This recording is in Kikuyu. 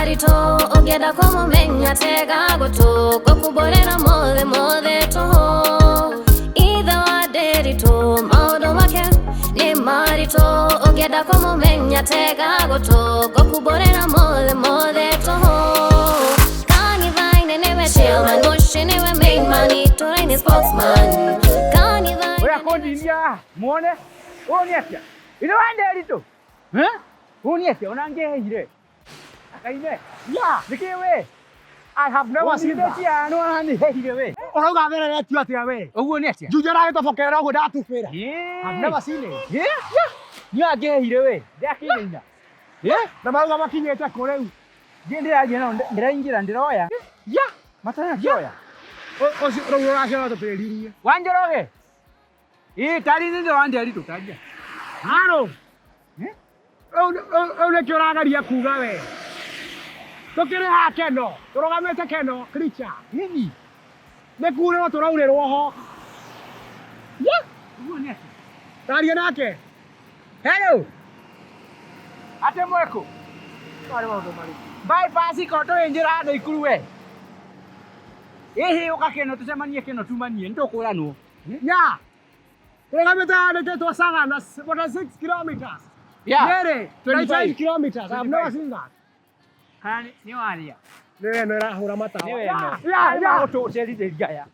Maritũ, ũngĩenda kũmũmenya tega gũtũ, ngũkumbũrĩra mothe mothe tũhũ. Ithe wa Ndĩritũ, maũndũ make nĩ maritũ, ũngĩenda kũmũmenya tega gũtũ, ngũkumbũrĩra mothe mothe tũhũ. Kanitha-inĩ nĩwe chairman, mũciĩ nĩwe main man, itũũra-inĩ spokesman. Kanitha-inĩ Ũrĩa kũndinia muone ũũ nĩ atĩa ithe wa Ndĩritũ? Eh? Ũũ nĩ atĩa ona ngĩheire akaime nĩkĩ we? I have never seen that. Ũnindĩtie nĩ wananĩheire we. Ũrauga thereretio atĩa we? Ũguo nĩ atĩa? Juja aragĩtobokera ũguo ndatubĩra. I've never seen it. Nĩ angĩheire we ndakĩnina. Na marauga makinyĩte kũ rĩu? Ndiĩ ndĩrathiĩ nao, ndĩraingĩra ndĩroya matarakĩoya. Ũcio rĩu ũraciara tũtĩririe. Wa Njoroge, ĩ tari thutha wa Ndĩritũ taria. Haro. Rĩu nĩkĩo ũrageria kuga we? Tũkĩrĩ haha Keno, tũrũgamĩte Keno Creature. Nini. Nĩ kurĩrwo tũraurĩrwo ho. Ũguo nĩ atĩa? Taria nake. Hello. Ate mweko. Marĩ maũndũ marĩkũ? Bypass ko tũrĩ njĩra Naikuru we. Ĩhĩ ũka Keno tũcemanie Keno tumanie nĩtũkũranwo. Ya. Tũrũgamĩte handĩkĩtwo Sagana 46 kilometers. Yeah. Nyeri, 25. 95 kilometers. I've never seen that. Kana nĩ waria. Nĩ ĩno ĩrahũra matawa. Nĩ weno. Ya, ya. Tũcerithĩria aya.